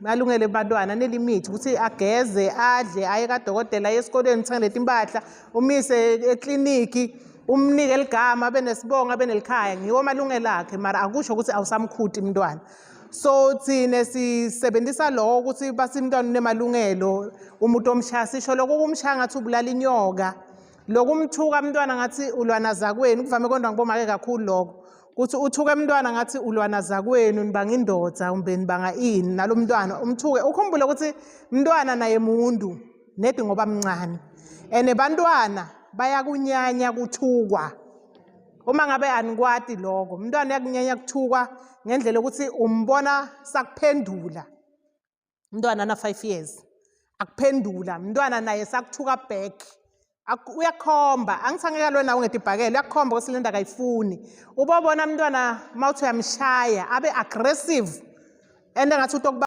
Malungelo ebantwana anelimithi ukuthi ageze, adle, aye kadokotela, aye esikoleni, uthenge leti impahla, umise ekliniki, umnike ligama, abe nesibongo, abe nelikhaya. Ngiwo amalungelo akhe, mara akusho ukuthi awusamkhuti umntwana. So thina sisebenzisa lokho ukuthi bathi umntwana unemalungelo, umuntu omshaya sisho lokho kumshaya ngathi ubulala inyoka. Lokumthuka umntwana ngathi ulwana zakwenu, kuvame kondwa ngibomake kakhulu lokho. Kuthi uthuke umntwana ngathi ulwana zakwenu, nibanga indoda kumbe nibanga ini nalo mntwana umthuke. Ukhumbule ukuthi umntwana naye muntu nedi ngoba mncane. And bantwana bayakunyanya kuthukwa. Uma ngabe anikwati lokho, umntwana uyakunyanya kuthukwa ngendlela yokuthi umbona sakuphendula. Umntwana ana 5 years akuphendula, umntwana naye sakuthuka back. Uyakhomba, angithi angeke alwe nawe ngedibhakela, uyakhomba ukuthi le nto akayifuni. Ubobona umntwana mawuthi uyamshaya abe aggressive and engathi utokuba